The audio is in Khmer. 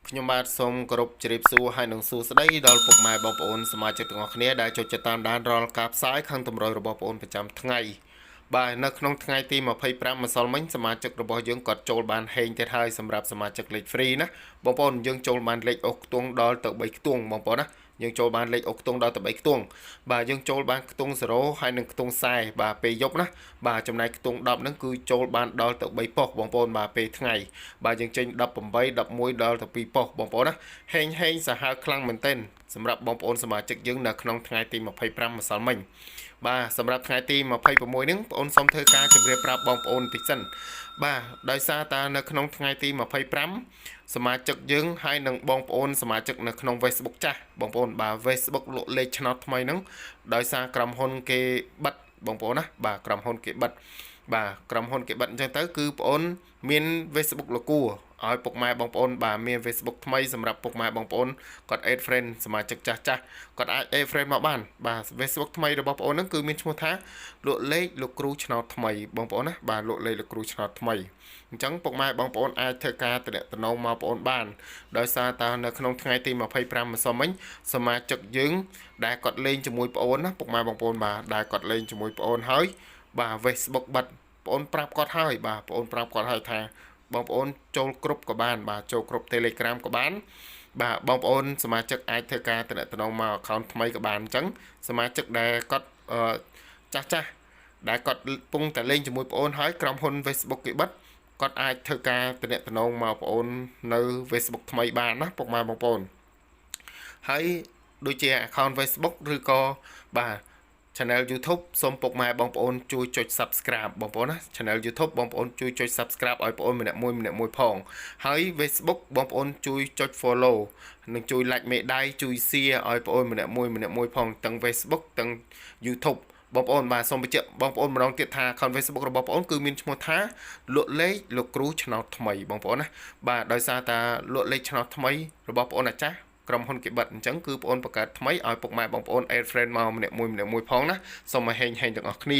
ខ្ញុំបាទសូមគោរពជម្រាបសួរហើយនិងសួស្តីដល់ពុកម៉ែបងប្អូនសមាជិកទាំងអស់គ្នាដែលចូលចិត្តតាមដានរាល់ការផ្សាយខាងតម្រុយរបស់បងប្អូនប្រចាំថ្ងៃបាទនៅក្នុងថ្ងៃទី25ម្សិលមិញសមាជិករបស់យើងគាត់ចូលបានហេងទៀតហើយសម្រាប់សមាជិកលេខ free ណាបងប្អូនយើងចូលបានលេខអូសខ្ទង់ដល់ទៅ3ខ្ទង់បងប្អូនណាយើងចូលបានលេខអូសខ្ទង់ដល់ទៅ3ខ្ទង់បាទយើងចូលបានខ្ទង់0ហើយនិងខ្ទង់40បាទពេលយប់ណាបាទចំណែកខ្ទង់10ហ្នឹងគឺចូលបានដល់ទៅ3ប៉ុស្តិ៍បងប្អូនបាទពេលថ្ងៃបាទយើងចេញ18 11ដល់ទៅ2ប៉ុស្តិ៍បងប្អូនណាហេងហេងសាហាវខ្លាំងមែនទែនសម្រាប់បងប្អូនសមាជិកយើងនៅក្នុងថ្ងៃទី25ម្សិលមិញបាទសម្រាប់ថ្ងៃទី26ហ្នឹងបងប្អូនសូមធ្វើការជម្រាបប្រាប់បងប្អូនបន្តិចសិនបាទដោយសារតានៅក្នុងថ្ងៃទី25សមាជិកយើងហើយនិងបងប្អូនសមាជិកនៅក្នុង Facebook ចាស់បងប្អូនបាទ Facebook លក់លេខឆ្នោតថ្មីហ្នឹងដោយសារក្រុមហ៊ុនគេបិទបងប្អូនណាបាទក្រុមហ៊ុនគេបិទបាទក្រុមហ៊ុនគេបិទអញ្ចឹងទៅគឺបងប្អូនមាន Facebook លកួរឲ្យពុកម៉ែបងប្អូនបាទមាន Facebook ថ្មីសម្រាប់ពុកម៉ែបងប្អូនគាត់ add friend សមាជិកចាស់ចាស់គាត់អាច add friend មកបានបាទ Facebook ថ្មីរបស់បងប្អូនហ្នឹងគឺមានឈ្មោះថាលក់លេខលោកគ្រូឆ្នោតថ្មីបងប្អូនណាបាទលក់លេខលោកគ្រូឆ្នោតថ្មីអញ្ចឹងពុកម៉ែបងប្អូនអាចធ្វើការតំណងមកបងប្អូនបានដោយសារតើនៅក្នុងថ្ងៃទី25ម្សិលមិញសមាជិកយើងដែលគាត់លេងជាមួយប្អូនណាពុកម៉ែបងប្អូនបាទដែលគាត់លេងជាមួយប្អូនហើយបាទ Facebook បិទបងប្អូនប្រាប់គាត់ហើយបាទបងប្អូនប្រាប់គាត់ហើយថាបងប្អូនចូលគ្រប់ក៏បានបាទចូលគ្រប់ Telegram ក៏បានបាទបងប្អូនសមាជិកអាចធ្វើការតំណងមក account ថ្មីក៏បានអញ្ចឹងសមាជិកដែលគាត់អឺចាស់ចាស់ដែលគាត់ពងតែលេងជាមួយប្អូនហើយក្រុមហ៊ុន Facebook គេបិទគាត់អាចធ្វើការតំណងមកប្អូននៅ Facebook ថ្មីបានណាពុកម៉ែបងប្អូនហើយដូចជា account Facebook ឬក៏បាទ Channel YouTube សូមពុកម៉ែបងប្អូនជួយចុច Subscribe បងប្អូនណា Channel YouTube បងប្អូនជួយចុច Subscribe ឲ្យបងប្អូនម្នាក់មួយម្នាក់មួយផងហើយ Facebook បងប្អូនជួយចុច Follow និងជួយ Like មេដៃជួយ Share ឲ្យបងប្អូនម្នាក់មួយម្នាក់មួយផងទាំង Facebook ទាំង YouTube បងប្អូនបាទសូមបញ្ជាក់បងប្អូនម្ដងទៀតថា account Facebook របស់បងប្អូនគឺមានឈ្មោះថាលក់លេខលោកគ្រូឆ្នោតថ្មីបងប្អូនណាបាទដោយសារតាលក់លេខឆ្នោតថ្មីរបស់បងប្អូនអាចាស់ក្រុមហ៊ុនគេបិទអញ្ចឹងគឺបងប្អូនបង្កើតថ្មីឲ្យពុកម៉ែបងប្អូន add friend មកម្នាក់មួយម្នាក់មួយផងណាសូមឲ្យហេងហេងទាំងអស់គ្នា។